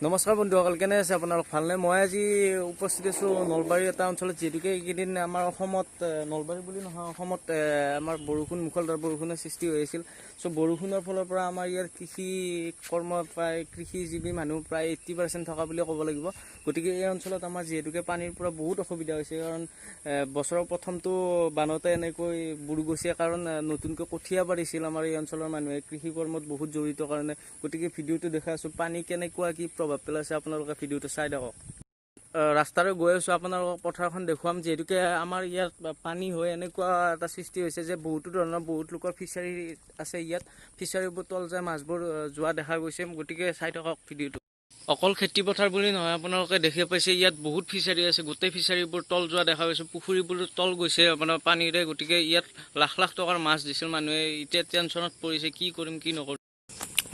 নমস্কাৰ বন্ধুসকল, কেনে আছে আপোনালোক? ভালনে? মই আজি উপস্থিত আছোঁ নলবাৰীৰ এটা অঞ্চলত, যিহেতুকে এইকেইদিন আমাৰ অসমত, নলবাৰী বুলি নহয়, অসমত আমাৰ বৰষুণ, মুখলধাৰ বৰষুণৰ সৃষ্টি হৈ আছিল। চ' বৰষুণৰ ফলৰ পৰা আমাৰ ইয়াৰ কৃষি কৰ্ম, প্ৰায় কৃষিজীৱী মানুহ প্ৰায় 80% থকা বুলি ক'ব লাগিব। গতিকে এই অঞ্চলত আমাৰ যিহেতুকে পানীৰ পৰা বহুত অসুবিধা হৈছে, কাৰণ বছৰৰ প্ৰথমটো বানতে এনেকৈ বুৰ গৈছে, কাৰণ নতুনকৈ কঠীয়া পাৰিছিল আমাৰ এই অঞ্চলৰ মানুহে, কৃষি কৰ্মত বহুত জড়িত কাৰণে। গতিকে ভিডিঅ'টো দেখাই আছোঁ, পানী কেনেকুৱা কি প্ৰভাৱ পেলাইছে, আপোনালোকে ভিডিঅ'টো চাই থাকক। ৰাস্তাৰে গৈ আছোঁ, আপোনালোকক পথাৰখন দেখুৱাম। যিহেতুকে আমাৰ ইয়াত পানী হৈ এনেকুৱা এটা সৃষ্টি হৈছে যে বহুতো ধৰণৰ বহুত লোকৰ ফিচাৰী আছে ইয়াত, ফিচাৰীবোৰ তল যায়, মাছবোৰ যোৱা দেখা গৈছে। গতিকে চাই থাকক ভিডিঅ'টো। অকল খেতি পথাৰ বুলি নহয়, আপোনালোকে দেখি পাইছে ইয়াত বহুত ফিচাৰী আছে। গোটেই ফিচাৰীবোৰ তল যোৱা দেখা গৈছে, পুখুৰীবোৰ তল গৈছে আপোনাৰ পানীৰে। গতিকে ইয়াত লাখ লাখ টকাৰ মাছ দিছিল মানুহে, এতিয়া টেনচনত পৰিছে, কি কৰিম কি নকৰিম।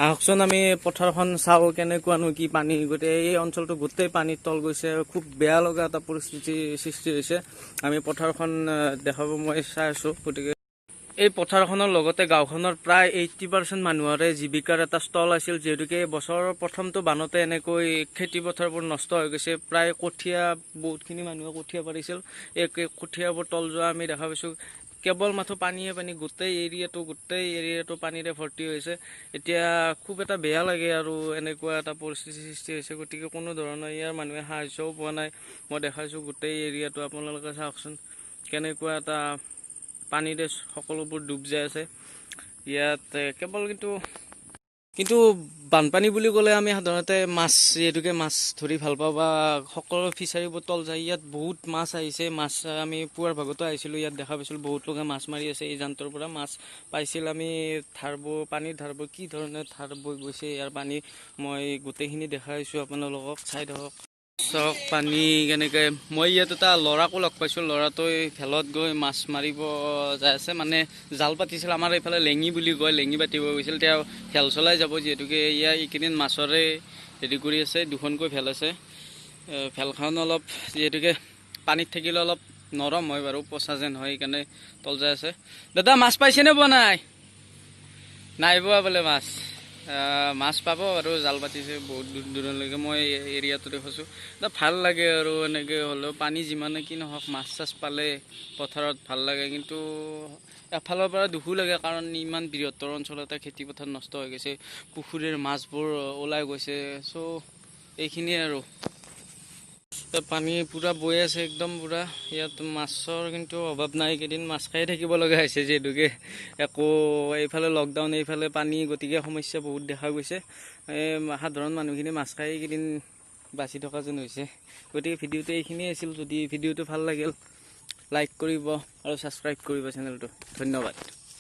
আহকচোন, আমি পথাৰখন চাওঁ, কেনেকুৱানো কি পানী। গোটেই এই অঞ্চলটো গোটেই পানীত তল গৈছে। খুব বেয়া লগা এটা পৰিস্থিতিৰ সৃষ্টি হৈছে। আমি পথাৰখন দেখাব মই চাই আছোঁ। গতিকে এই পথাৰখনৰ লগতে গাঁওখনৰ প্ৰায় 80% মানুহৰে জীৱিকাৰ এটা স্থল আছিল। যিহেতুকে এই বছৰৰ প্ৰথমটো বানতে এনেকৈ খেতি পথাৰবোৰ নষ্ট হৈ গৈছে। প্ৰায় কঠীয়া, বহুতখিনি মানুহে কঠীয়া পাৰিছিল, এই কঠীয়াবোৰ তল যোৱা আমি দেখা পাইছোঁ। কেৱল মাথো পানীয়ে পানী, গোটেই এৰিয়াটো পানীৰে ভৰ্তি হৈছে। এতিয়া খুব এটা বেয়া লাগে আৰু এনেকুৱা এটা পৰিস্থিতিৰ সৃষ্টি হৈছে। গতিকে কোনো ধৰণৰ ইয়াৰ মানুহে সাহাৰ্যও পোৱা নাই। মই দেখাইছোঁ গোটেই এৰিয়াটো, আপোনালোকে চাওকচোন কেনেকুৱা এটা পানীৰে সকলোবোৰ ডুব যাই আছে ইয়াত। কেৱল কিন্তু কিন্তু বানপানী বুলি ক'লে আমি সাধাৰণতে মাছ, যিহেতুকে মাছ ধৰি ভাল পাওঁ বা সকলো ফিচাৰীবোৰ তল যায়, ইয়াত বহুত মাছ আহিছে। মাছ আমি পুৱাৰ ভাগতো আহিছিলোঁ, ইয়াত দেখা পাইছিলোঁ বহুত লোকে মাছ মাৰি আছে। এই জানটোৰ পৰা মাছ পাইছিল। আমি ধাৰবোৰ, পানীৰ ধাৰবোৰ কি ধৰণে ধাৰ বৈ গৈছে ইয়াৰ পানী, মই গোটেইখিনি দেখাইছোঁ আপোনালোকক, চাই থাকক। চাওক পানী কেনেকে। মই ইয়াত এটা ল'ৰাকো লগ পাইছোঁ। ল'ৰাটোৱে ভেলত গৈ মাছ মাৰিব যাই আছে, মানে জাল পাতিছিল। আমাৰ এইফালে লেঙি বুলি কয়, লেঙি পাতিব গৈছিল। তেওঁ ভেল চলাই যাব, যিহেতুকে ইয়াৰ এইকেইদিন মাছৰে হেৰি কৰি আছে। দুখনকৈ ভেল আছে। ভেলখন অলপ যিহেতুকে পানীত থাকিলে অলপ নৰম হয় বাৰু, পচা যেন হয়, সেইকাৰণে তল যাই আছে। দাদা, মাছ পাইছেনে পোৱা নাই? নাই পোৱা বোলে মাছ। মাছ পাব আৰু, জাল পাতিছে বহুত দূৰ দূৰণিলৈকে। মই এৰিয়াটো দেখাইছোঁ। এটা ভাল লাগে আৰু এনেকৈ হ'লেও পানী যিমানে কি নহওক, মাছ চাছ পালে পথাৰত ভাল লাগে। কিন্তু এফালৰ পৰা দুখো লাগে, কাৰণ ইমান বৃহত্তৰ অঞ্চলতে খেতি পথাৰ নষ্ট হৈ গৈছে, পুখুৰীৰ মাছবোৰ ওলাই গৈছে। চ' এইখিনিয়ে আৰু। পানী পূৰা বৈ আছে একদম পূৰা। ইয়াত মাছৰ কিন্তু অভাৱ নাই, এইকেইদিন মাছ খাই থাকিব লগা হৈছে, যিহেতুকে একো এইফালে লকডাউন, এইফালে পানী, গতিকে সমস্যা বহুত দেখা গৈছে। এই সাধাৰণ মানুহখিনি মাছ খাই এইকেইদিন বাচি থকা যেন হৈছে। গতিকে ভিডিঅ'টো এইখিনিয়ে আছিল। যদি ভিডিঅ'টো ভাল লাগিল, লাইক কৰিব আৰু ছাবস্ক্ৰাইব কৰিব চেনেলটো। ধন্যবাদ।